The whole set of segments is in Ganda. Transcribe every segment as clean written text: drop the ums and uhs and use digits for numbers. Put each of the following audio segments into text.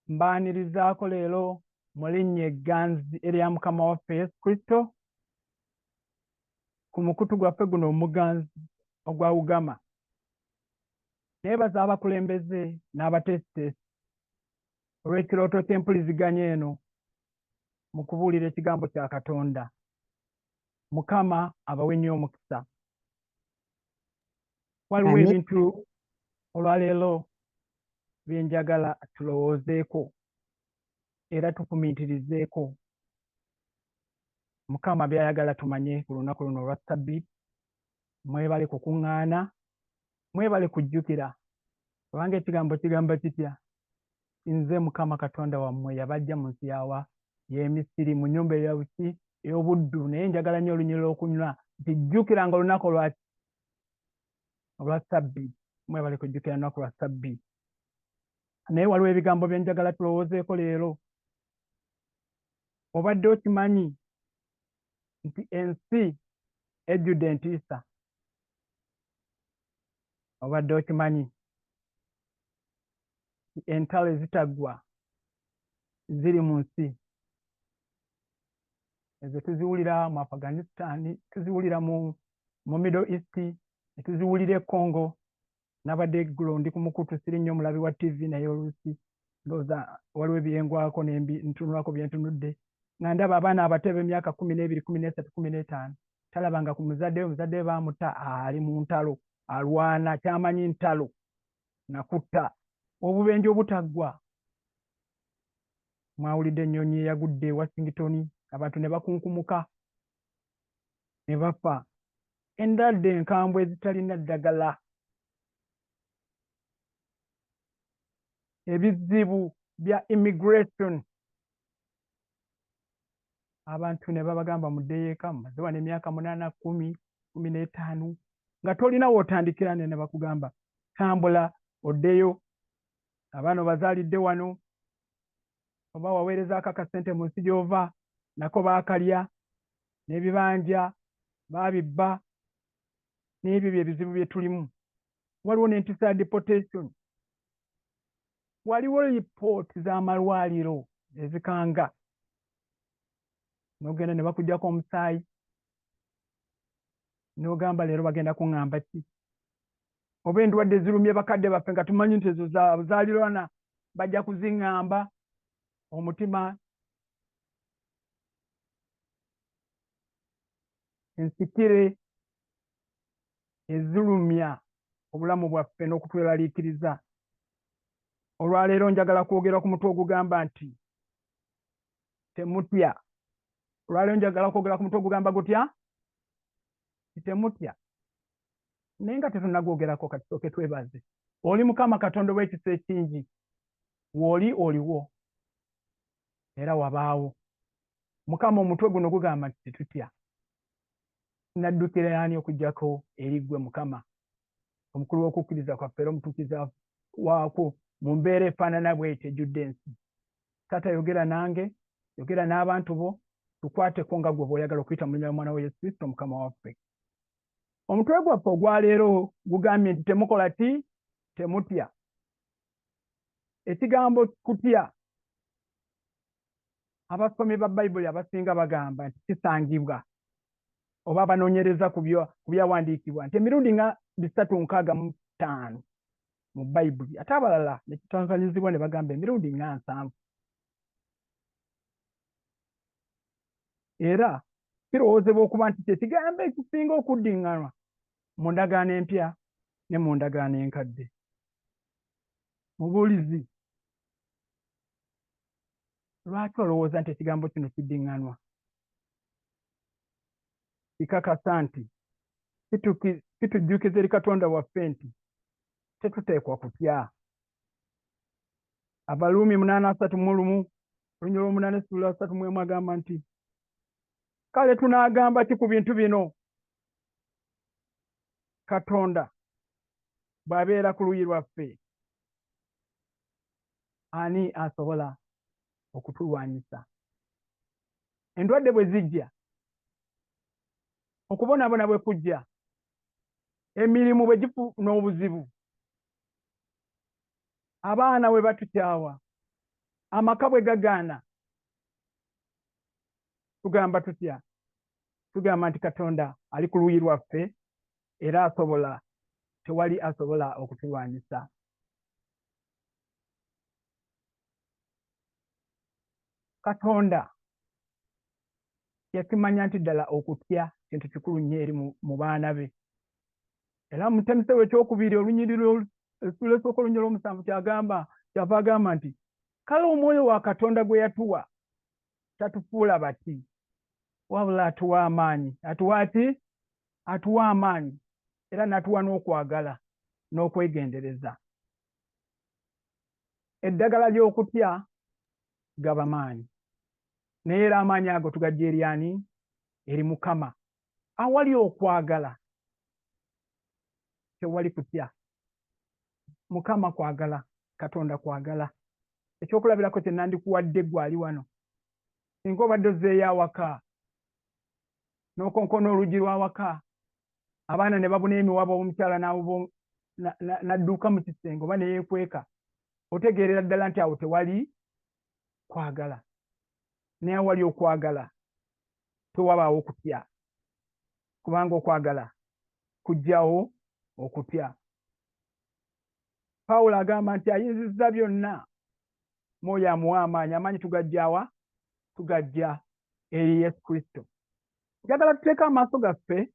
Mbaanirizaako leero mu linnya egganzi erya Mukama waffe Yesu Kristo ku mukutu gwaffe guno omuganzi ogwa Ugama. Neebaza abakulembeze n'abateesiteesi olw'ekirooto ky'empuliziganya eno mu kubuulira ekigambo kya Katonda. Mukama abawe nnyo omukisa. Waliwo ebintu olwaleero bye njagala tulowoozeeko era tufumiitirizeeko Mukama by'ayagala tumanye ku lunaku luno olwa Ssabbiiti. Mwebale kukuŋŋaana, mwebale kujjukira, kubanga ekigambo kigamba kitya? Nze Mukama Katonda wammwe yabaggya mu nsi yawa y'e Misiri, mu nnyumba eyabuki ey'obuddu. Naye njagala nnyo olunyiriri lw'okunywa nti jjukiranga olunaku olwa Ssabbiiti. Mwebale kujjukira lunaku lwa Ssabbiiti. Naye waliwo ebigambo bye njagala tulowoozeeko leero. Obadde okimanyi nti ensi ejjudde entiisa? Obadde okimanyi nti entalo ezitaggwa ziri mu nsi? Ezo tuziwulira mu Afghanistan, tuziwulira mu Middle East, ne tuziwulira e Congo. Nabadde eggulo ndi ku mukutu, siri nnyo mulabi wa TV, naye oluusi ndowooza waliwo ebyengwako ne ntunulako bye ntunudde, nga ndaba abaana abato ab'emyaka 12, 13, 15, talabanga ku muzadde we, muzadde we baamuta, ali mu ntalo, alwana, kyamanyi ntalo nakutta, obubenje obutaggwa. Mwawulidde ennyonyi eyagudde e Washington, abantu ne bakunkumuka ne bafa. Endwadde enkambwe ezitalina ddagala, ebizibu bya immigration, abantu ne babagamba muddeyo eka, mumaze wano emyaka 8, 10, 15, nga tolina w'otandikira, ne bakugamba tambula oddeyo, abaana obazaalidde wano, oba waweerezaako akasente mu nsi gy'ova nako baakalya, n'ebibanja baabibba, n'ebyo bye bizibu bye tulimu. Waliwo n'entiisa ya deportation, waliwo lipooti z'amalwaliro ezikanga, n'ogenda ne bakuggyako omusaayi n'ogamba leero bagenda kuŋŋamba ki? Oba endwadde zirumye bakadde baffe nga tumanyi nti ezo zaalirwana bajja kuziŋŋamba, omutima, ensikire ezirumya obulamu bwaffe n'okutweraliikiriza. Olwaleero njagala kwogera ku mutwe ogugamba nti temutya. Olwaleero njagala kwogera ku mutwe ogugamba gutya? Temutya. Naye nga tetunnagwogerako, ka tusooke twebaze. Oli Mukama Katonda ow'ekisa ekingi, w'oli oliwo era wabaawo. Mukama, omutwe guno gugamba nti tetutya. Tunaddukira ani okuggyako eri ggwe Mukama, omukulu w'okukkiriza kwaffe era omutuukiriza waakwo mu mbeera efaanana bw'etyo ejjudde ensi? Taata, yogera nange, yogera n'abantu bo, tukwateko nga ggwe bw'oyagala okuyita mu linnya ly'Omwana wo Yesu Kristo Mukama waffe. Omutwe gwaffe ogwaleero gugambye nti temukola ki? Temutya. Ekigambo kutya, abasomi ba Bayibuli abasinga bagamba nti kisangibwa, oba abanoonyereza ku byawandiikibwa, nti emirundi nga 365 mu Bayibuli, ate abalala ne kitankanyizibwa ne bagamba emirundi nga 70. Era kirowoozebwa okuba nti kye kigambo ekisinga okuddiŋŋanwa mu ndagaano empya ne mu ndagaano enkadde. Mubuulizi, lwaki olowooza nti ekigambo kino kiddiŋŋanwa? Kikakasa nti kitujjukiza eri Katonda waffe nti tetuteekwa kutya. Abaruumi 8:31, olunyiriri lw'omunaana essuula 31 agamba nti, kale tunaagamba ki ku bintu bino? Katonda bw'abeera ku luuyi lwaffe, ani asobola okutulwanyisa? Endwadde bwe zijja, okubonaabona bwe kujja, emirimu bwe gifuna obuzibu, abaana bwe batukyawa, Amaka bwe gagaana, tugamba tutya? Tugamba nti Katonda ali ku luuyi lwaffe era asobola, tewali asobola okutulwanyisa. Katonda yakimanya nti ddala okutya kintu kikulu nnyo eri mu baana be. Era mu Timoseewo ekyokubiri olunyiriri essuula esooka olunyiriri olw'omusanvu kyagamba, kyava agamba nti kale omwoyo wa Katonda gwe yatuwa tatufuula bati, wabula atuwa amaanyi. Atuwa ki? Atuwa amaanyi era n'atuwa n'okwagala n'okwegendereza. Eddagala ly'okutya gaba maanyi, naye era amaanyi ago tugajja eri ani? Eri Mukama. Awali okwagala tewali kutya. Mukama kwagala, Katonda kwagala. Ekyokulabirako kye nandikuwadde ggwe ali wano, singa obadde ozzeeyo awaka n'okonkona oluggi lw'awaka, abaana ne babuna emiwabo, omukyala n'adduka mu kisenge oba ne yeekweka, otegeerera ddala nti awo tewali kwagala. Naye awali okwagala tewabaawo kutya, kubanga okwagala kuggyawo okutya. Pawulo agamba nti ayinzizza byonna, Mwoyo amuwa amaanyi. Amaanyi tugajja wa? Tugajja eri Yesu Kristo. Njagala tuteeke amaaso gaffe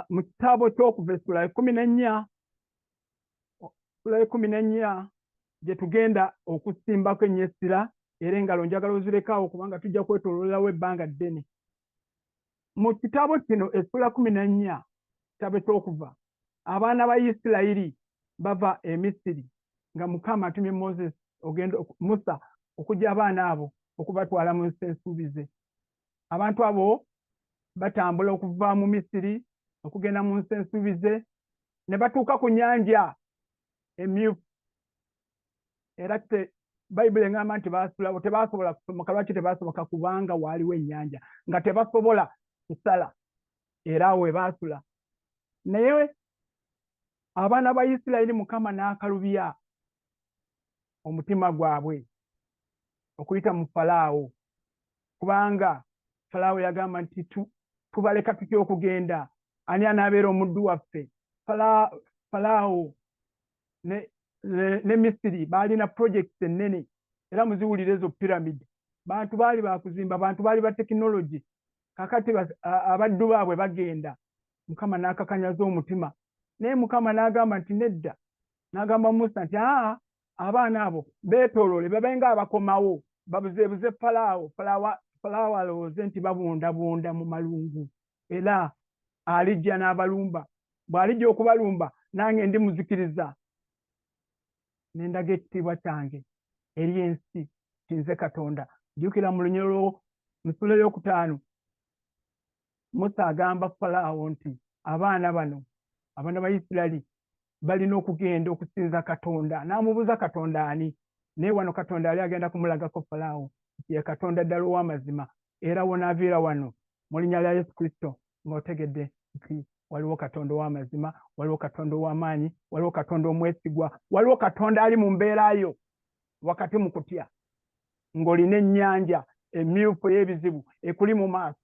mu kitabo ky'Okuva essula 14, essula 14 gye tugenda okusimbako ennyo essira, era engalo njagala ozirekawo kubanga tujja kwetooloolerawo ebbanga ddene. Mu kitabo kino essula 14, kitabo ky'Okuva, abaana ba Isirayiri bava e Misiri nga Mukama atumye Moses ogenda Musa okujja abaana abo okubatwala mu nsi ensuubize. Abantu abo batambula okuva mu Misiri okugenda mu nsi ensuubize ne batuuka ku Nnyanja Emyufu. Era Bayibuli egamba nti baasulawo, tebasobola kusomoka. Lwaki tebasoboka? Kubanga waaliwo ennyanja nga tebasobola kusala, era awo we baasula. Naye abaana ba Isirayiri Mukama n'akalubya omutima gwabwe okuyita mu Falaawo, kubanga Falaawo yagamba nti tubaleka tutya okugenda? Ani anaabeera omuddu waffe? Falaawo ne Misiri baalina projects ennene, era muziwulire ezo pyramid. Bantu baali bakuzimba, bantu baali ba tekinologi. Kakati abaddu baabwe bagenda, Mukama n'akakanyaza omutima. Naye Mukama n'agamba nti nedda, n'agamba Musa nti aa, abaana abo beetooloole babe nga abakomawo, babuzeebuze Falaawo, Falaawo alowooze nti babundabunda mu malungu, era alijja n'abalumba. Bw'alijja okubalumba, nange ndi muzikiriza ne ndaga ekitiibwa kyange eri ensi nti nze Katonda. Jjukira mu lunyolo mu ssuula ey'okutaano, Musa agamba Falaawo nti abaana bano, abaana ba Isirayiri, balina okugenda okusinza Katonda. N'amubuuza Katonda ani? Naye wano Katonda yali agenda kumulagako Falaawo nti ye Katonda ddala ow'amazima. Era wonaaviira wano mu linnya lya Yesu Kristo ng'otegedde nti waliwo Katonda ow'amazima, waliwo Katonda ow'amaanyi, waliwo Katonda omwesigwa, waliwo Katonda ali mu mbeera yo wakati mu kutya, ng'olina Ennyanja Emyufu ey'ebizibu ekuli mu maaso,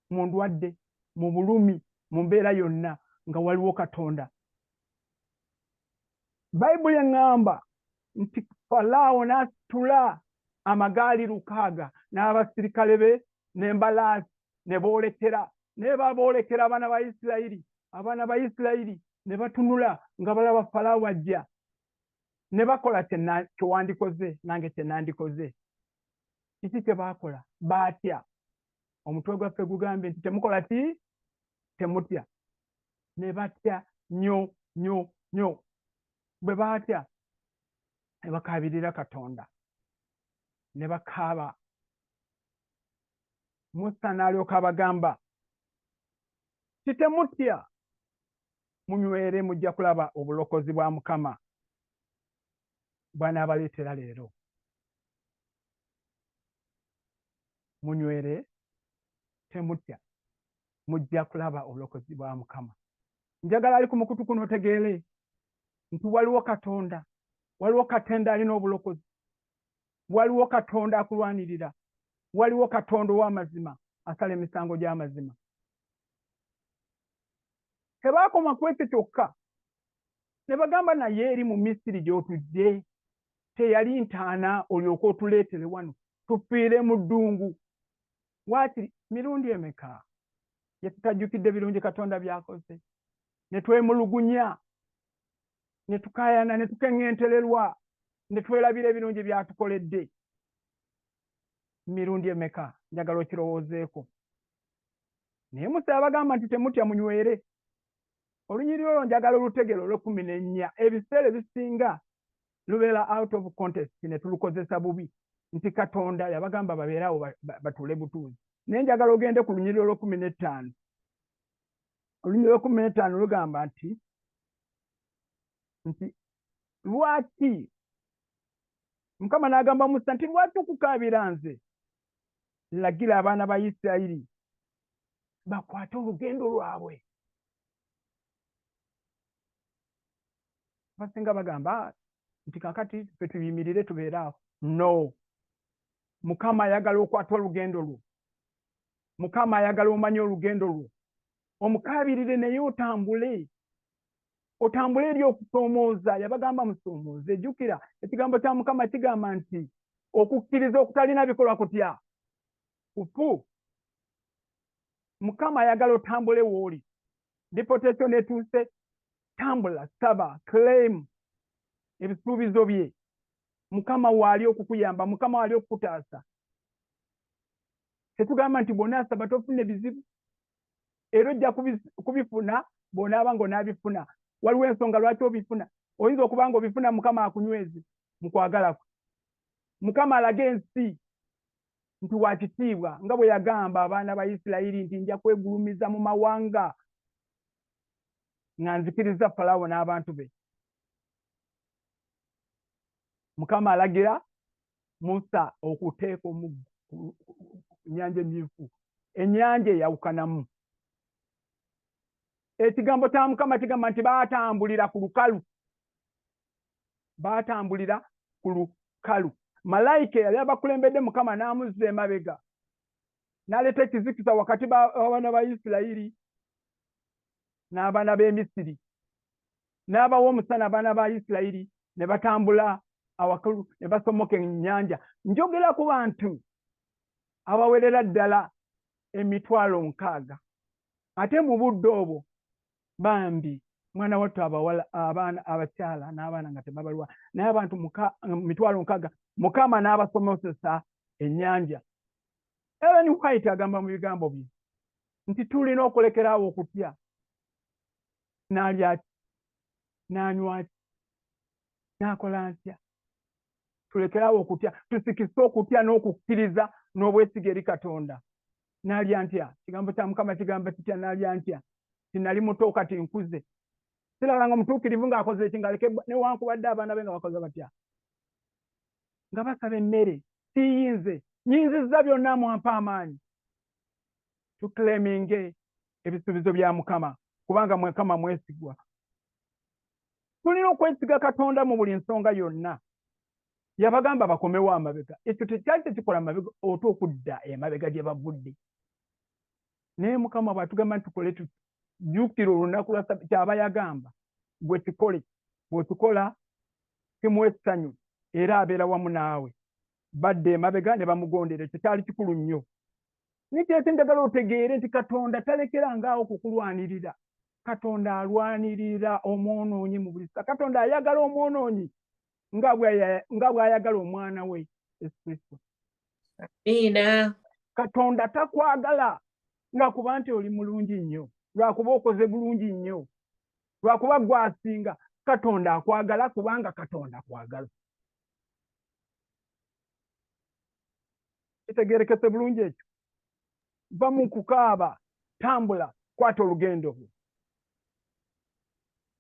mu ndwadde, mu bulumi, mu mbeera yonna, nga waliwo Katonda. Bayibuli eŋŋamba nti Falaawo n'asitula amagaali 600 n'abasirikale be n'embalaasi ne boolekera, naye baboolekera abaana ba Isirayiri. Abaana ba Isirayiri ne batunula nga balaba Falaawo ajja, ne bakola kyewandikoze nange kye nandikoze. Kiki kye baakola? Baatya. Omutwe gwaffe gugambye nti temukola ki? Temutya. Ne batya nnyo nnyo nnyo. Bwe baatya ne bakaabirira Katonda, ne bakaaba. Musa n'alyoka abagamba ti temutya, munywere, mujja kulaba obulokozi bwa Mukama bw'anaabaleetera leero. Munywere, temutya, mujja kulaba obulokozi bwa Mukama. Njagala ali ku mukutu kuno otegeere nti waliwo Katonda, waliwo Katonda alina obulokozi. Waliwo Katonda akulwanirira, waliwo Katonda ow'amazima asala emisango gy'amazima. Tebaakoma ku ekyo kyokka, ne bagamba, naye eri mu Misiri gy'otujje teyali ntaana olyoke otuleetere wano tufiire mu ddungu? Waakiri mirundi emeka gye tutajjukidde birungi Katonda by'akoze, ne twemulugunya, ne tukaayana, ne tukeŋŋentererwa, ne twerabira ebirungi by'atukoledde? Mirundi emeka? Njagala okirowoozeeko. Naye Musa yabagamba nti, "Temutya, munywere." Olunyiriri olwo njagala olutegere, olwekumi n'ennya. Ebiseera ebisinga lubeera out of context ne tulukozesa bubi nti Katonda yabagamba babeerawo batuule butuuzi. Naye njagala ogende ku lunyiriri olwekumi n'ettaano. Olunyiriri olwekumi n'ettaano lugamba nti lwaki Mukama n'agamba Musa nti, "Lwaki okukaabira nze? Lagira abaana ba Isirayiri bakwate olugendo lwabwe." Basinga bagamba nti kakati ffe tuyimirire, tubeere awo. No, Mukama ayagala okwata olugendo lwo. Mukama ayagala omanye olugendo lwo, omukaabirire, naye otambule, otambule eri okusoomooza. Yabagamba musoomooze. Jjukira ekigambo kya Mukama kigamba nti okukkiriza okutalina bikolwa kutya? Kufu. Mukama ayagala otambule w'oli. Deportation etuuse, tambula, saba, claim ebisuubizo bye. Mukama waali okukuyamba, Mukama waali okukutaasa. Tetugamba nti bw'onaasaba tofuna ebizibu, era ojja kubifuna. Bw'onaaba ng'onaabifuna, waliwo ensonga lwaki obifuna. Oyinza okuba nga obifuna Mukama akunyweze mu kwagala kwe, Mukama alage ensi nti wa kitiibwa, nga bwe yagamba abaana ba Isirayiri nti, "Nja kwegulumiza mu mawanga nga nzikiriza Falawo n'abantu be." Mukama alagira Musa okuteeka omuggo ku Nnyanja Emyufu, ennyanja eyawukanamu. Ekigambo kya Mukama kigamba nti baatambulira ku lukalu, baatambulira ku lukalu. Malayika eyali abakulembedde, Mukama n'amuzza emabega, n'aleeta ekizikiza wakati w'abaana ba Isirayiri n'abaana b'e Misiri, n'abawa omusana. Abaana ba Isirayiri ne batambula awakalu ne basomoka ennyanja. Njogera ku bantu abawerera ddala 60,000. Ate mu budde obwo, bambi mwana wattu, abawala, abaana, abakyala n'abaana nga tebabalwa, naye abantu 60,000, Mukama n'abasomosesa ennyanja. Ellen White agamba mu bigambo bye nti tulina okulekeraawo okutya. Naalya ki? Naanywa ki? Naakola ntya? Tulekeraawo okutya, tusikise okutya n'okukkiriza n'obwesige eri Katonda. Naalya ntya? Kigambo kya Mukama kigamba kitya? Naalya ntya? Tinali muto, kati nkuze, sirabanga mutuukirivu ng'akoze eki, ng'aleke, newankubadde abaana be nga bakoze batya, nga basaba emmere. Siyinze, nyinzizza byonna mwampa amaanyi. Tuclaiminge ebisuubizo bya Mukama, kubanga Mukama mwesigwa. Tulina okwesiga Katonda mu buli nsonga yonna. Yabagamba bakomewo amabega. Ekyo tekyali tekikola mabega ota okudda emabega gye bavudde. Naye Mukama bw'atugamba nti tukole, tujjukire olunaku lwa kyaba yagamba gwe kikole. Bw'okikola kimuwa essanyu era abeera wamu naawe. Badda emabega ne bamugondera. Ekyo kyali kikulu nnyo. Nikyeki njagala otegeere nti Katonda talekerangaawo kukulwanirira. Katonda alwanirira omwonoonyi mu buli ssa. Katonda ayagala omwonoonyi nga bw'ayagala omwana we Yesu Kristo. Amiina. Katonda takwagala lwakuba nti oli mulungi nnyo, lwakuba okoze bulungi nnyo, lwakuba gwasinga. Katonda akwagala kubanga Katonda akwagala. Kitegerekese bulungi ekyo? Va mu kukaaba, tambula, kwata olugendo lwo.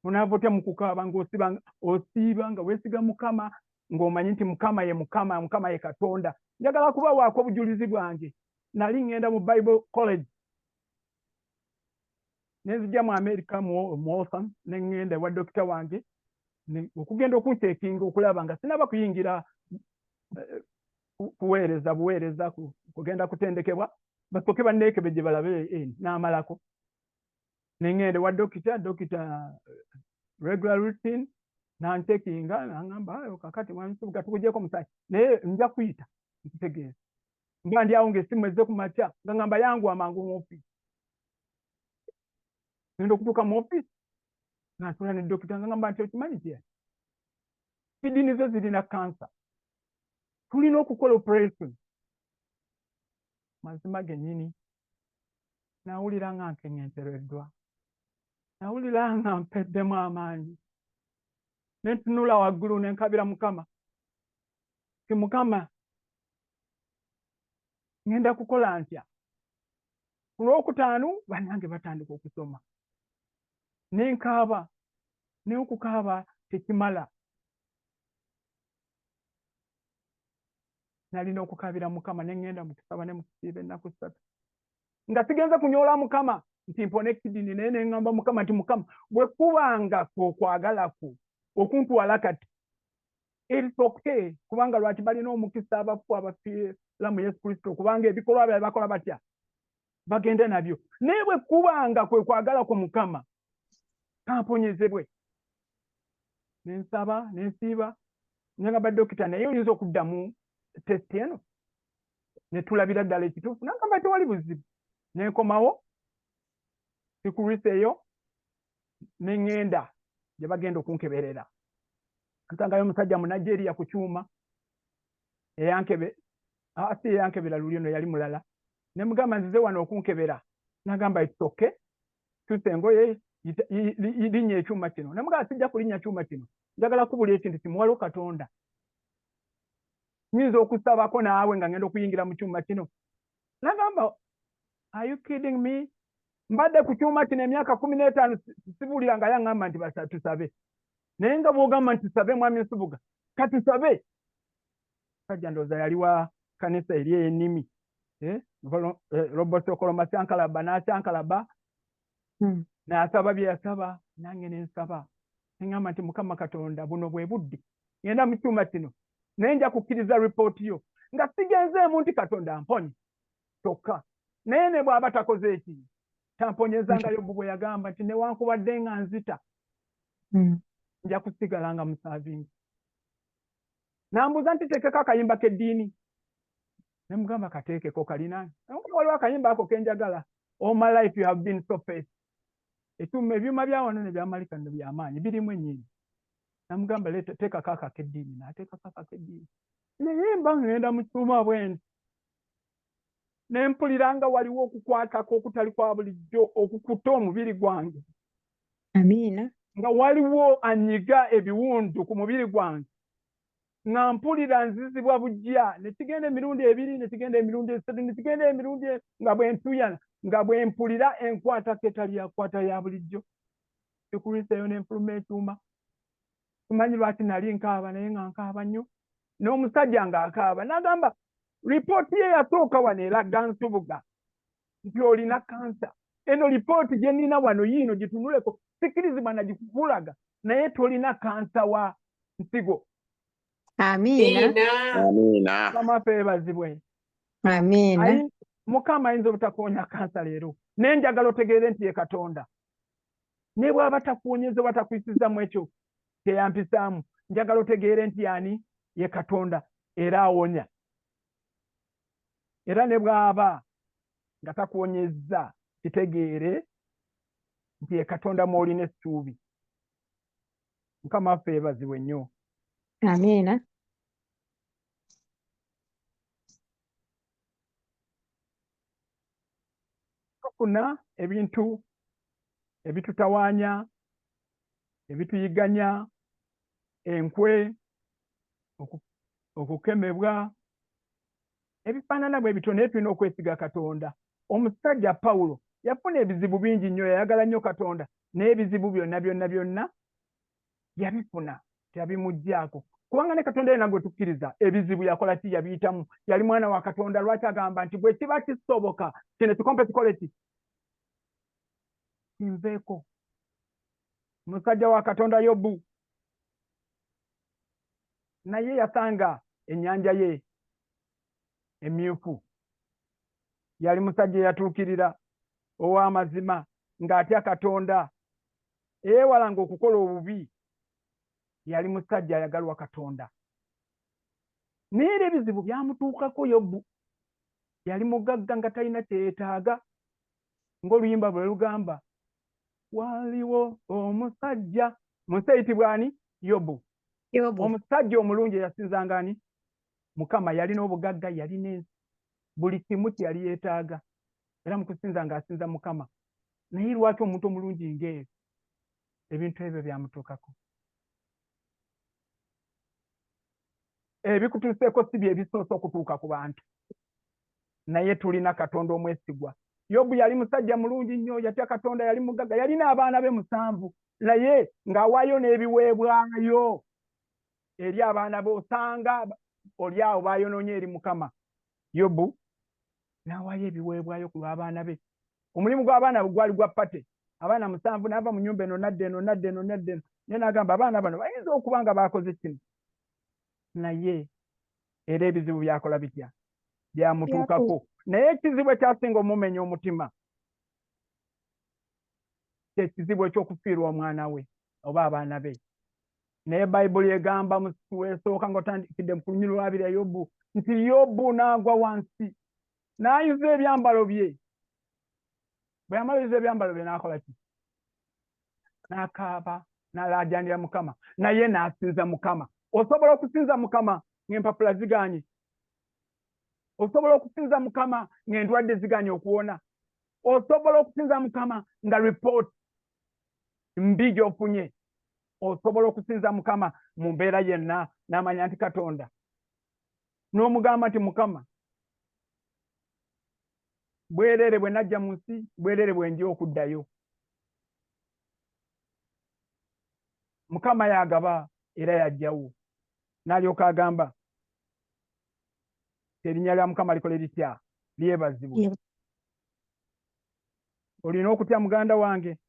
Onaava otya mu kukaaba? Ng'osiba, osiiba nga weesiga Mukama, ng'omanyi nti Mukama ye Mukama, Mukama ye Katonda. Njagala kubawaako obujulizi bwange. Nali ŋŋenda mu Bible College, nenzija mu America, mu Waltham, ne ŋŋenda ewa dokita wange okugenda okuncheckinga okulaba nga sinaba kuyingira. Kuweereza buweereza, kugenda kutendekebwa, basooke banneekebejje balabe naamalako. Ne ŋŋenda ewa dokita. Dokita, regular routine, nancheckinga, nangamba, "Ayo kakati mwami Nsubuga, tukugyeko omusaayi, naye nja kuyita nkutegeeza." Mba ndi awo ng'essimu ezze ku makya nga ngamba yanguwa mangu mu ofiisi. Ngenda okutuuka mu ofiisi nga ntula ne dokita, nga ngamba nti, "Okimanyi tya kidney zo zirina kansa, tulina okukola operation." Mazima gennyini nawulira nga nkeŋŋentereddwa, nawulira nga mpeddemu amaanyi, ne ntunula waggulu ne nkabira Mukama ti, "Mukama, ŋŋenda kukola ntya?" Ku Lwokutaano bannange batandika okusoma, ne nkaaba, naye okukaaba tekimala. Nalina okukaabira Mukama, ne ŋŋenda mu kusaba ne mu kusiiba ennaku 3, nga sigenze kunyoola Mukama nti mpone kidney, naye ne ŋŋamba Mukama nti, "Mukama, bwe kubanga okwagala kwo okuntwala kati, it's okay, kubanga lwaki balina omukisa abafu abafiira mu Yesu Kristo, kubanga ebikolwa byabwe bakola batya? Bagenda nabyo. Naye bwe kubanga kwe kwagala kwo, Mukama, kamponyezebwe." Nensaba, nensiiba, nengamba dokita, "Naye oyinza okuddamu test eno ne tulabira ddala ekituufu?" Nagamba, "Tewali buzibu." Nenkomawo sikulwisa eyo, ne ŋŋenda gye bagenda okunkeberera. Nsangayo omusajja mu Nigeria ku kyuma eyankebe, si eyankebera luli, ono yali mulala. Ne mugamba, "Nzize wano okunkebera." Nagamba, "It's okay, tusa engoye, linnya ekyuma kino." Ne mugamba, "Sijja kulinnya kyuma kino, njagala kubula ekintu kimu. Waliwo Katonda, nyinza okusabako naawe nga ngenda okuyingira mu kyuma kino?" Nagamba, "Are you kidding me? Mbadde ku kyuma kino emyaka 15, sibuulira nga yaŋŋamba nti tusabe, naye nga bw'ogamba nti tusabe, mwami Nsubuga, katusabe." Sajja ndowooza yali wa kanisa eri ey'ennimi, Robert Okoloma Kyankalaba n'akyankalaba n'asaba bye yasaba, nange ne nsaba, neŋŋamba nti, "Mukama Katonda, buno bwe budde, ŋŋenda mu kyuma kino, naye nja kukkiriza ripooti yo, nga sigenzeemu nti Katonda mponye kyokka, naye ne bw'aba takoze eki, tamponyeza, nga Yobu bwe yagamba nti newankubadde nga nzita, nja kusigala nga muservinga." Nambuuza nti, "Teekeko akayimba k'eddiini." Ne mugamba, "Kateekeko." Kalina waliwo akayimba ako kenjagala, "All my life you have been so faithful." Ekyuma, ebyuma bya wano ne byamalika no byamaanyi, birimu ennyimba. Namugamba, "Leeta, teekako ako ak'eddiini." N'ateekako ako ak'eddiini, naye mba ŋŋenda mu kyuma bwe nti, ne mpulira nga waliwo okukwatako okutali kwa bulijjo okukutte omubiri gwange. Amiina. Nga waliwo anyiga ebiwundu ku mubiri gwange, nga mpulira nzizibwa bujja. Ne kigenda emirundi ebiri, ne kigenda emirundi esatu, ne kigenda emirundi nga bwe ntuyana, nga bwe mpulira enkwatako etali yakwata ya bulijjo. Ekulwiseeyo n'enfuluma ekyuma. Simanyi lwaki nali nkaaba, naye nga nkaaba nnyo, n'omusajja ng'akaaba. N'agamba, "Ripooti ye yasooka wano eraga, Nsubuga, nti olina kansa. Eno lipooti gye nnina wano yiino, gitunuleko, sikkirizibwa nagikulaga, naye tolina kansa wa nsigo." Amiina. Amiina. Mukama waffe yeebazibwe. Amiina. Mukama ayinza obutakuwonya kansa leero, naye njagala otegeere nti ye Katonda. Ne bw'aba takuwonyeza oba takuyisizzamu ekyo kyeyampisaamu, njagala otegeere nti ani ye Katonda era awonya. Era ne bw'aba nga takuwonyezza, kitegeere nti ye Katonda mw'olina essuubi. Mukama waffe yeebazibwe nnyo. Amiina. Tufuna ebintu ebitutawaanya, ebituyiganya, enkwe, okukemebwa, ebifaanana bwe bityo, naye tulina okwesiga Katonda. Omusajja Pawulo yafuna ebizibu bingi nnyo, yayagala nnyo Katonda, naye ebizibu byonna byonna byonna yabifuna, teyabimuggyaako, kubanga ne Katonda yena gwe tukkiriza ebizibu yakola ki? Yabiyitamu. Yali mwana wa Katonda. Lwaki agamba nti, "Bwe kiba kisoboka, kino ekikompe kikole ki? Kinveeko"? Musajja wa Katonda Yobu naye yasanga ennyanja ye. Emyufu. Yali musajja eyatuukirira, ow'amazima, ng'atya Katonda, eyeewalanga okukola obubi. Yali musajja ayagalwa Katonda. Naye era ebizibu byamutuukako. Yobu yali mugagga nga talina kye yeetaaga, ng'oluyimba bwe lugamba, waliwo omusajja mu nsi eyitibwa ani? Yobu. Yobu. Omusajja omulungi eyasinzanga ani? Mukama. Yalina obugagga, yalina ensi, buli kimu kye yali yeetaaga, era mu kusinza ng'asinza Mukama. Naye lwaki omuntu omulungi ng'eyo ebintu ebyo byamutuukako? Ebikutuuseeko si bye bisoose okutuuka ku bantu, naye tulina Katonda omwesigwa. Yobu yali musajja mulungi nnyo, yatya Katonda, yali mugagga, yalina abaana be 7, naye ng'awaayo n'ebiweebwayo eri abaana be. Osanga oli awo baayonoonye eri Mukama. Yobu n'awaayo ebiweebwayo ku lw'abaana be. Omulimu gw'abaana bwe gwali gwa party, abaana 7, n'ava mu nnyumba eno n'adda eno, n'adda eno, n'adda eno, naye n'agamba abaana bano bayinza okuba nga baakoze kino. Naye era ebizibu byakola bitya? Byamutuukako. Naye ekizibu ekyasinga omumenya omutima kyekizibu ekyokufiirwa omwana we oba abaana be. Naye Bayibuli egamba mu esooka ng'otandikidde ku lunyiriri lwabiri ya Yobu nti Yobu n'agwa wansi n'ayuza ebyambalo bye. Bwe yamala oyuza ebyambalo bye, n'akola ki? N'akaaba, n'alaajanira Mukama, naye n'asinza Mukama. Osobola okusinza Mukama ng'empapula ziganye. Osobola okusinza Mukama ng'endwadde ziganye okuwona. Osobola okusinza Mukama nga ripooti mbi gy'ofunye. Osobola okusinza Mukama mu mbeera yenna, n'amanya nti Katonda, n'omugamba nti, "Mukama, bwereere bwe najja mu nsi, bwereere bwe nja okuddayo. Mukama yagaba era yajjawo." N'alyoka agamba, "Erinnya lya Mukama likole litya? Lyebazibwe." Olina okutya, muganda wange,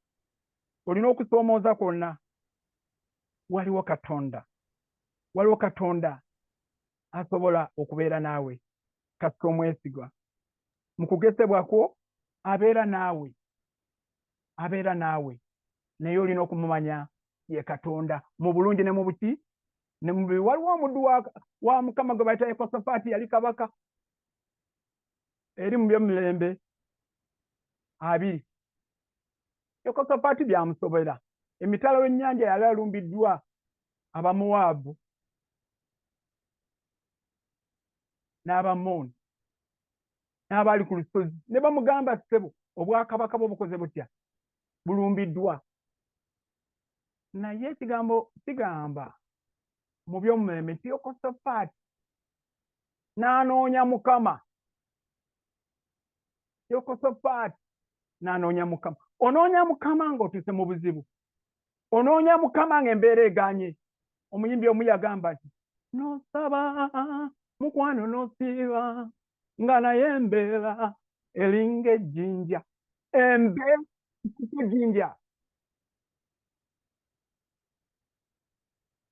olina okusoomooza kwonna, waliwo Katonda, waliwo Katonda asobola okubeera naawe kasita omwesigwa. Mu kugesebwa kwo abeera naawe, abeera naawe, naye olina okumumanya ye Katonda mu bulungi ne mu buki ne mu bubi. Waliwo omuddu wa Mukama gwe bayita Yekosafaati, yali kabaka eri mu Byomumirembe 2. Yekosafaati byamusobera. Emitala w'ennyanja yali alumbiddwa Abamowaabu n'Abamooni n'abaali ku lusozi, ne bamugamba, "Ssebo, obwakabaka bwo bukoze butya? Bulumbiddwa." Naye ekigambo kigamba mu Byomumirembe nti Yekosafaati n'anoonya Mukama. Yekosafaati n'anoonya Mukama. Onoonya Mukama ng'otuuse mu buzibu, onoonya Mukama ng'embeera eganye. Omuyimbi omu yagamba nti, "Nosaba mukwano, nosiiba nga naye embeera eringa ejjinja, embeera ejjinja,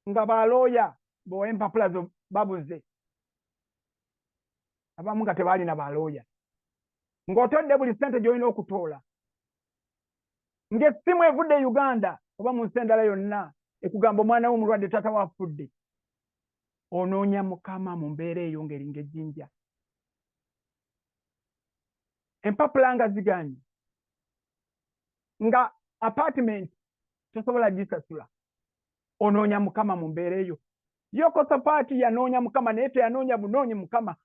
nga balooya bowa empapula zo babuze, abamu nga tebaalina balooya, ng'otodde buli ssente gy'olina okutoola, ng'essimu evudde e Uganda oba mu nsi endala yonna ekugamba omwana wo omulwadde, taata waafudde." Onoonya Mukama mu mbeera eyo ng'eringa ejjinja, empapula nga ziganye, nga apartment tosobola gisasula. Onoonya Mukama mu mbeera eyo. Yekosafaati yanoonya Mukama, naye teyanoonya bunoonyi Mukama,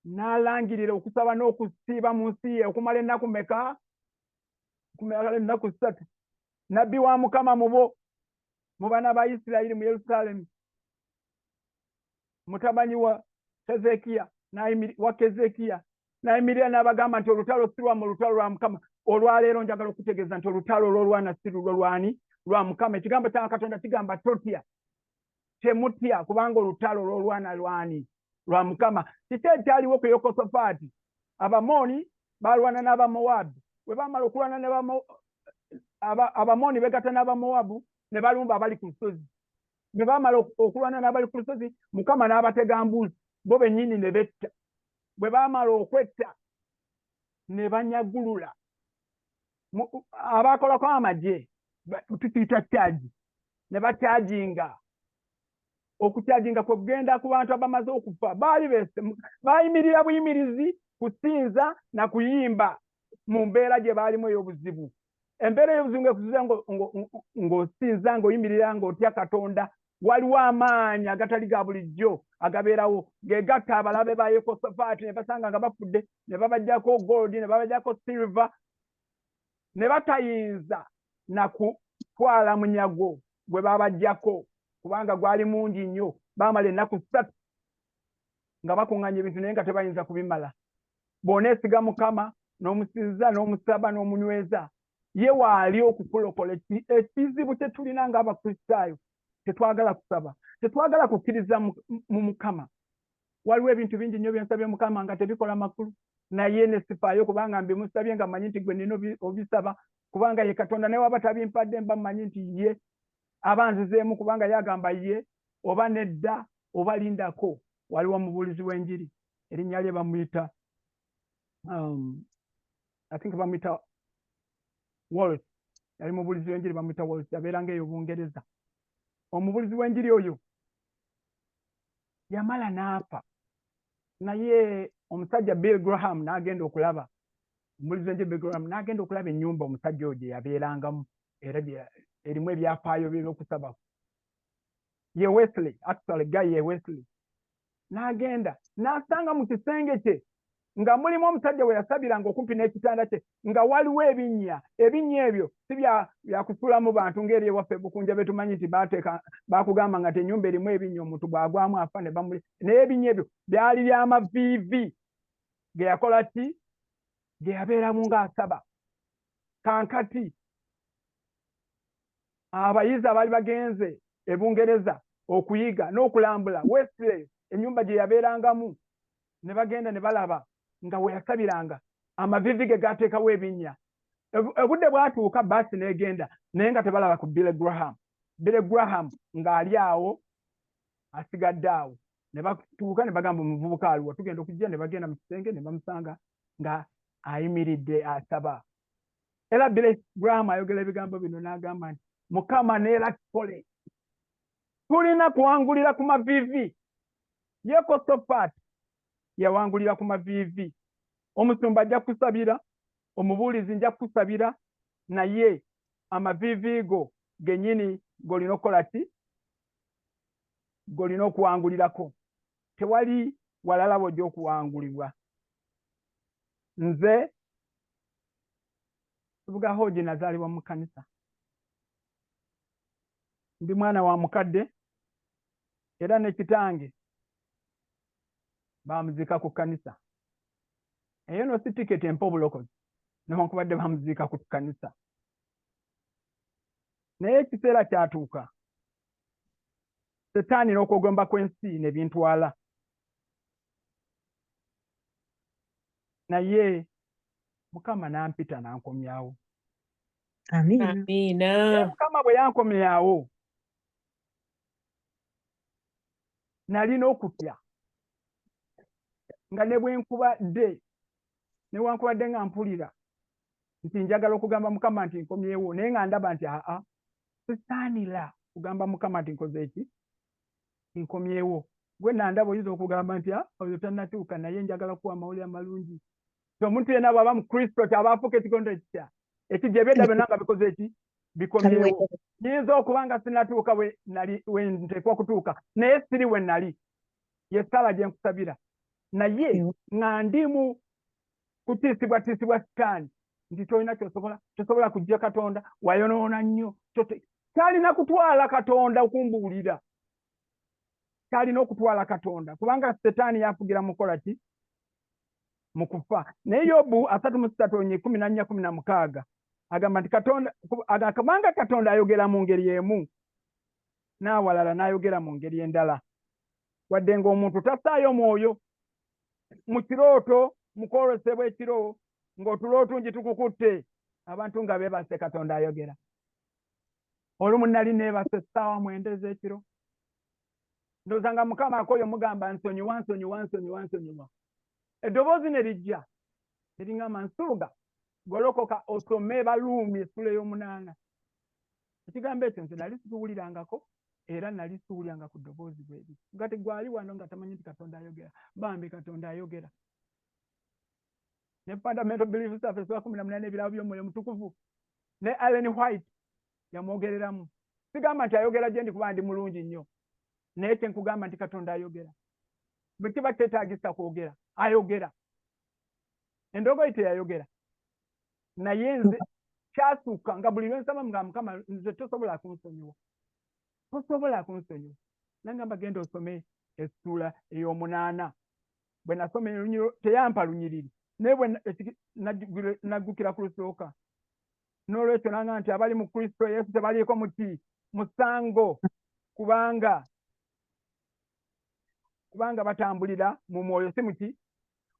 n'alangirira okusaba n'okusiiba mu nsi ye okumala ennaku meka? Okumala ennaku 3. Nabbi wa Mukama mubo mu baana ba Isirayiri mu Yerusaalemi, mutabanyi wa Kezekiya, wa Kezekiya, n'ayimirira n'abagamba nti, "Olutalo si lwammwe, olutalo lwa Mukama. Olwaleero njagala okutegeeza nti olutalo olwolwana si lulwo, lwani? Lwa Mukama. Ekigambo kya Katonda kigamba, totya, temutya, kubanga olutalo olwolwana lwani? Lwa Mukama." Kiki ekyaliwo ku Yekosafaati? Abamooni balwana n'Abamowaabu. Bwe bamala okulwana, Abamooni begatta n'Abamowaabu ne balumba abali ku lusozi. Bwe bamala okulwana n'abali ku lusozi, Mukama n'abatega mbuuzi, bo bennyini ne betta. Bwe baamala okwetta ne banyagulula abakolako amagye, tukiyita charge, ne bacharginga. Okucharginga kwe kugenda ku bantu abamaze okufa. Baali bayimirira buyimirizi kusinza na kuyimba mu mbeera gye baalimu ey'obuzibu. Embeera ey'obuzibu ng'ekuziza ng'osinza, ng'oyimirira, ng'otya Katonda, waliwo amaanyi agatali ga bulijjo agabeerawo gegatta abalabe ba Yekosafaati ne basanga nga bafudde, ne babajjako gold, ne babajjako silver, ne batayinza na kutwala munyago gwe babajjako kubanga gwali mungi nnyo. Baamala ennaku 3 nga bakuŋŋaanya ebintu naye nga tebayinza kubimala. Bw'oneesiga Mukama n'omusinza n'omusaba n'omunyweza, ye waali okukulokola. Ekizibu kye tulina ng'Abakristaayo, tetwagala kusaba, tetwagala kukkiriza mu Mukama. Waliwo ebintu bingi nnyo byensabye Mukama nga tebikola makulu, naye ne sifaayo kubanga mbimusabye nga mmanyi nti gwe nina obisaba, kubanga ye Katonda. Naye waba tabimpadde, mba mmanyi nti ye aba nzizeemu, kubanga ye agamba ye oba nedda oba lindako. Waliwo omubuulizi w'enjiri, erinnya lye bamuyita I think bamuyita Walt. Yali mubuulizi w'enjiri, bamuyita Walt, yabeeranga eyo Bungereza. Omubuulizi w'enjiri oyo yamala n'afa, naye omusajja Bill Graham n'agenda okulaba omubuulizi w'enjiri Bill Graham, n'agenda okulaba ennyumba omusajja oyo gye yabeerangamu, era erimu ebyafaayo by'okusaba. Ye Wesley, actually guy ye Wesley. N'agenda n'asanga mu kisenge kye nga mulimu omusajja we yasabiranga okumpi n'ekitanda kye, nga waliwo ebinnya. Ebinnya ebyo si byakusuulamu bantu ng'eri ewaffe Bukunja betumanyi nti bateeka bakugamba nga ennyumba erimu ebinnya, omuntu bw'agwamu afa ne bamuli. Naye ebinnya ebyo byali byamaviivi ge yakola ki, ge yabeeramu ng'asaba. Kankati abayizi abaali bagenze e Bungereza okuyiga n'okulambula Wesley, ennyumba gye yabeerangamu, ne bagenda ne balaba nga we yasabiranga amavivi ge gateekawo ebinnya. Obudde bwatuuka, baasi n'egenda, naye nga tebalaba ku Billy Graham. Billy Graham ng'ali awo, asigadde awo. Ne batuuka ne bagamba, "Omuvubuka aliwa?" Tugenda okujja ne bagenda mu kisenge ne bamusanga nga ayimiridde asaba. Era Billy Graham ayogera ebigambo bino n'agamba nti, "Mukama neera kikole." Tulina kuwangulira ku mavivi. Yekosofaati yawangulira ku mavivi. Omusumba ajja kusabira, omubuulizi nja kusabira, naye amavivi go gennyini g'olina okukola ki, g'olina okuwangulirako. Tewali walala w'ojja okuwangulibwa. Nze Tubuga Hoji, nazaalibwa mu kkanisa, ndi mwana wa mukadde, era ne kitange bamuziika ku kkanisa. Eyo no si tiketi empa obulokozi, newankubadde bamuziika ku kkanisa. Naye ekiseera kyatuuka, Setaani n'okwegomba kw'ensi ne bintwala, naye Mukama n'ampita n'ankomyawo. Amiina. Amiina. Mukama bwe yankomyawo, nalina okutya nga ne bwe nkubadde, newankubadde nga mpulira nti njagala okugamba Mukama nti nkomyewo, naye nga ndaba nti aa, sisaanira kugamba Mukama nti nkoze eki, nkomyewo. Gwe nandaba oyinza okugamba nti oyo tannatuuka, naye njagala kuwa amawulire amalungi ti omuntu yenna bw'aba mu Kristo kyaba afuuka ekigondo ekitya, ekijja, ebyedda byonna nga bikoze eki, bikomyewo. Nyinza okuba nga sinatuuka we nali we nteekwa okutuuka, naye siri we nali. Ye ssaala gye nkusabira, naye nga ndi mu kutiisibwatiisibwa Sitaani nti tolina kyosobola, tosobola kujja Katonda, wayonoona nnyo. Kyalina kutwala Katonda okumbuulira, kyalina okutwala Katonda, kubanga Setaani yafugira mukola ki, mu kufa. Naye Yobu 33 14 16 agamba nti Katonda, kubanga Katonda ayogera mu ngeri emu n'awalala n'ayogera mu ngeri endala, wadde ng'omuntu tassaayo mwoyo. Mu kirooto, mu kwolesebwa ekiro ng'otulo otungi tukukutte, abantu nga beebase, Katonda ayogera. Olumu nali neebase essaawa 9 ez'ekiro, ndowooza nga Mukama akoyo mugamba, "Nsonyiwa, nsonyiwa, nsonyiwa, nsonyiwa." Eddoboozi ne lijja eriŋŋamba, "Nsubuga, golokoka osome Baluumi essula ey'omunaana." Ekigambo ekyo nze nali sikiwulirangako, era nali siwuliranga ku ddoboozi bweri nga tegwali wano, nga tamanyi nti Katonda ayogera. Bambi, Katonda ayogera. Ne Fundamental Beliefs zaffe essula 18, ebirabo by'Omwoyo Mutukuvu, ne Ellen White yamwogereramu. Sigamba nti ayogera gye ndi kuba ndi mulungi nnyo, naye kyenkugamba nti Katonda ayogera. Bwe kiba kyetaagisa kwogera, ayogera. Endogoyi teyayogera, naye nze kyasukka nga buli lwensaba nga, "Mukama, nze tosobola kunsonyiwa, tosobola kunsonyiwa." Nangamba, "Genda osome essuula ey'omunaana." Bwe nasoma elunyiro, teyampa lunyiriri, naye bwe naggukira ku lusooka. N'olwekyo nanga nti abali mu Kristo Yesu tebaliiko muki musango, kubanga batambulira mu mwoyo, si muki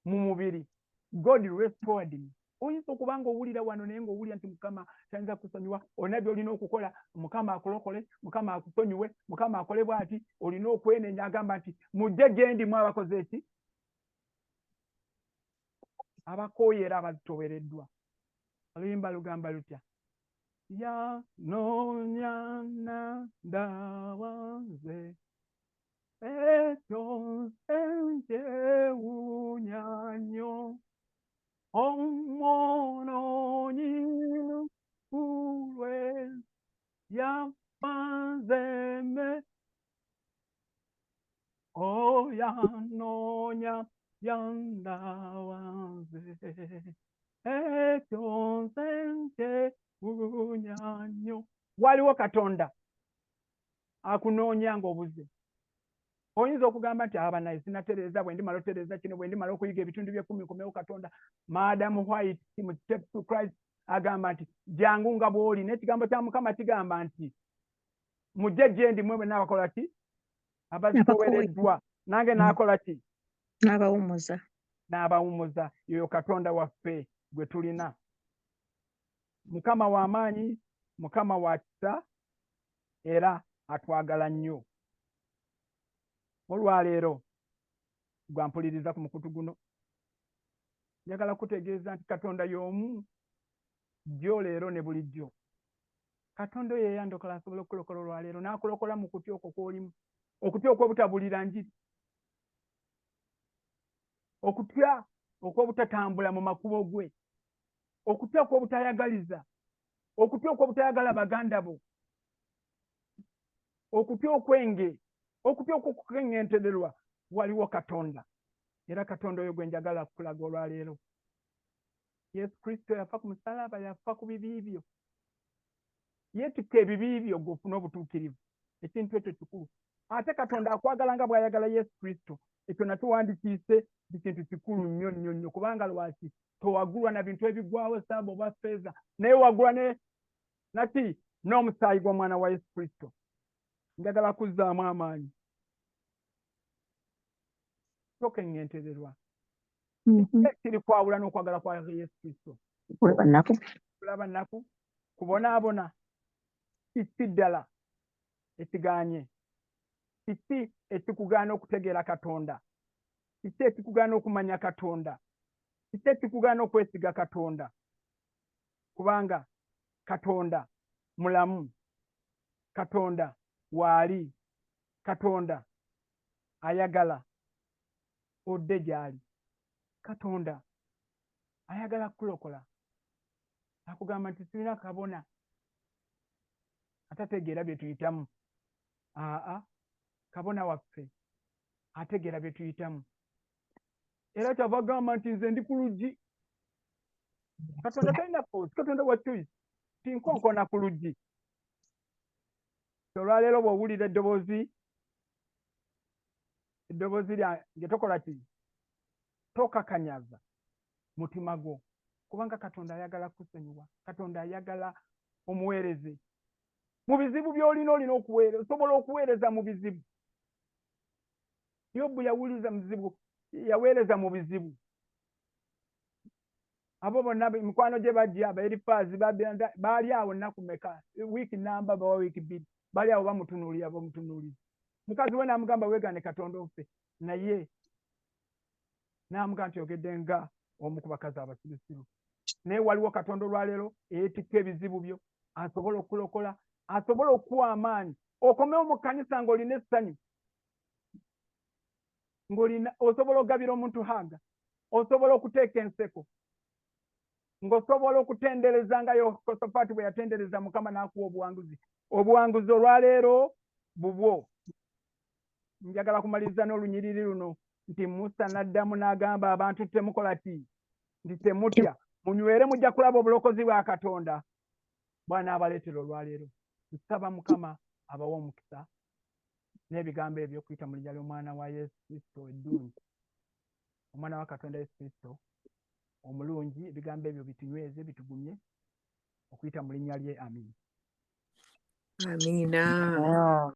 mu mubiri. God restored me. Oyinza okuba nga owulira wano, naye ngaowulira nti Mukama tayinza kusonyiwa. Olina byolina okukola Mukama akulokole, Mukama akusonyiwe, Mukama akole bwati. Olina okwenenya. Agamba nti, "Mujje gye ndi mu abakoze eki, abakooye era abazitowereddwa." Oluyimba lugamba lutya? Yanoonya ndawa nze, ekyo nkyewuunya nnyo, omwonoonyi kulwe yafa nzeme. Oyanoonya yandawa nze, ekyo nze nkyewuunya nnyo. Waliwo Katonda akunoonya ng'obuze. Oyinza okugamba nti, "Aba naye sinatereeza, bwe ndimala otereeza kino, bwe ndimala okuyiga ebitundu by'ekkumi, nkomewo Katonda." Madam White mu Steps to Christ agamba nti jangu nga bw'oli, n'ekigambo kya Mukama kigamba nti, "Mujje gye ndi mwe bwenna abakola ki, abazitowereddwa, nange naakola ki?" N'abawummuza. N'abawummuza. Yoyo Katonda waffe gwe tulina. Mukama w'amaanyi, Mukama wa kisa, era atwagala nnyo. Olwaleero gwampuliriza ku mukutu guno, njagala kutegeeza nti Katonda y'omu jjo, leero ne bulijjo. Katonda oyo eyandokola asobola okukulokola olwaleero, n'akulokola mu kutya okwo kw'olimu, okutya okw'obutabulira njiri, okutya okw'obutatambula mu makubo gwe, okutya okw'obutayagaliza, okutya okw'obutayagala baganda bo, okutya okwenge, okutya okwokukeŋŋentererwa. Waliwo Katonda, era Katonda oyo gwe njagala kukulaga olwaleero. Yesu Kristo yafa ku musalaba, yafa ku bibi byo, yeetikka ebibi byo gweofuna obutuukirivu. Ekintu ekyo kikulu. Ate Katonda akwagala nga bw'ayagala Yesu Kristo. Ekyo natuwandikiise nti kintu kikulu nnyo nnyo nnyo. Kubanga lwaki? Towagulwa na bintu ebigwawo, saabu oba feeza, naye wagulwa ne naki? N'omusaayi gw'omwana wa Yesu Kristo. Njagala kuzzaamu amaanyi, tokeŋŋentererwa. Kiri kwawula n'okwagala kwa Yesu Kristo? Kulaba nnaku. Kulaba nnaku, kubonaabona? Kiki ddala ekiganye? Kiki ekikugaana okutegeera Katonda? Kiki ekikugaana okumanya Katonda? Kiki ekikugaana okwesiga Katonda? Kubanga Katonda mulamu, Katonda waali, Katonda ayagala odde gy'ali, Katonda ayagala kukulokola. Akugamba nti sirina kabona atategeera bye tuyitamu. Aa, kabona waffe ategeera bye tuyitamu, era kyava agamba nti, "Nze ndi ku luggi." Katonda talina force, Katonda wa choice. Tinkonkona ku luggi. Olwaleero bw'owulira eddoboozi lyange, tokola ki? Tokakanyaza mutima gwo, kubanga Katonda ayagala kusonyiwa. Katonda ayagala omuweereze mu bizibu by'olina. Olina okuweereza, osobola okuweereza mu bizibu. Yobu yawuliza mu bizibu, yaweereza mu bizibu. Abo bonna mikwano gye bajja, Abaerifaazi baali awo nnaku meka? Wiiki namba bawa wiiki 2, bali awo bamutunuulira, bamutunuulira. Mukazi we n'amugamba, "Weegaane Katonda ofe." Naye N'amugamba nti oyogedde nga omu ku bakazi abasirusiru. Naye waliwo Katonda olwaleero eyeetikka ebizibu byo, asobola okukulokola, asobola okukuwa amaanyi okomewo mu kkanisa ng'olina essanyu, ng'olina osobola okugabira omuntu hug, osobola okuteeka enseko, ng'osobola okutendereza nga Yehosafaati bwe yatendereza Mukama n'akuwa obuwanguzi. Obuwanguzi olwaleero bubwo. Njagala kumaliriza n'olunyiriri luno nti Musa n'addamu n'agamba abantu, "Temukola ki?" Nti temutya, munywere, mujja kulaba obulokozi bwa Katonda bw'anaabaleetera olwaleero. Nsaba Mukama abawe omukisa n'ebigambo ebyo okuyita mu linnya ly'omwana wa Yesu Kristo eddungi, omwana wa Katonda Yesu Kristo omulungi. Ebigambo ebyo bitunyweze, bitugumye okuyita mu linnya lye. Amiina. Amiina. Ah.